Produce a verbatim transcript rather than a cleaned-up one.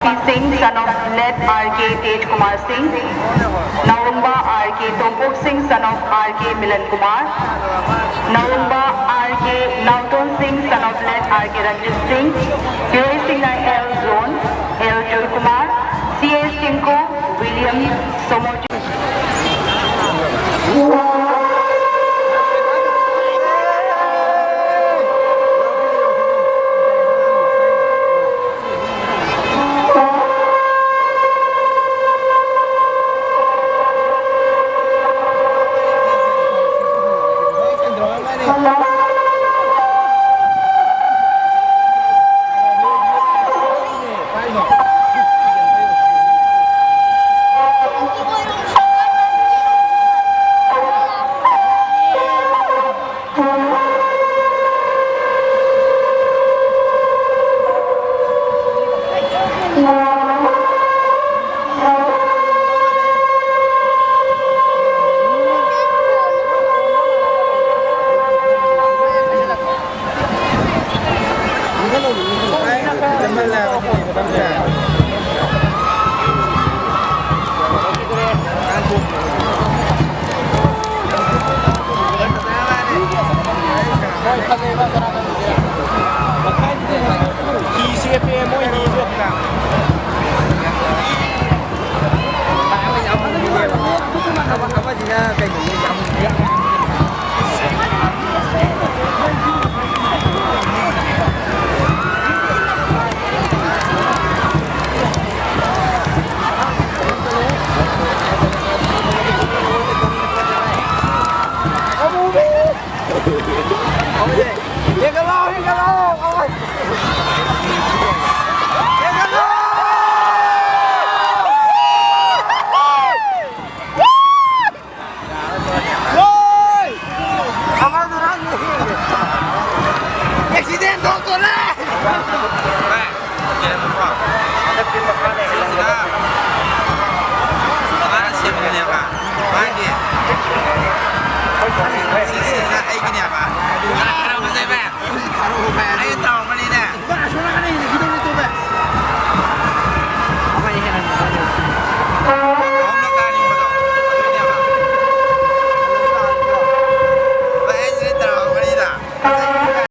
Singh, son of late R K Tej Kumar Singh. Naolungba R K Tompok Singh, son of R K Milan Kumar. Naolungba R K Naoton Singh, son of late R K Ranjit Singh. Hiroi Singh Naik, L Zone, L Joy Kumar. C A Singko, William Somo. Accident ꯊꯣꯛꯇꯣꯔꯦ! ꯁꯤꯁꯤꯅ ꯀꯃꯥꯏꯅ ꯁꯦꯝꯕꯅꯦꯕ? ꯃꯥꯒꯤ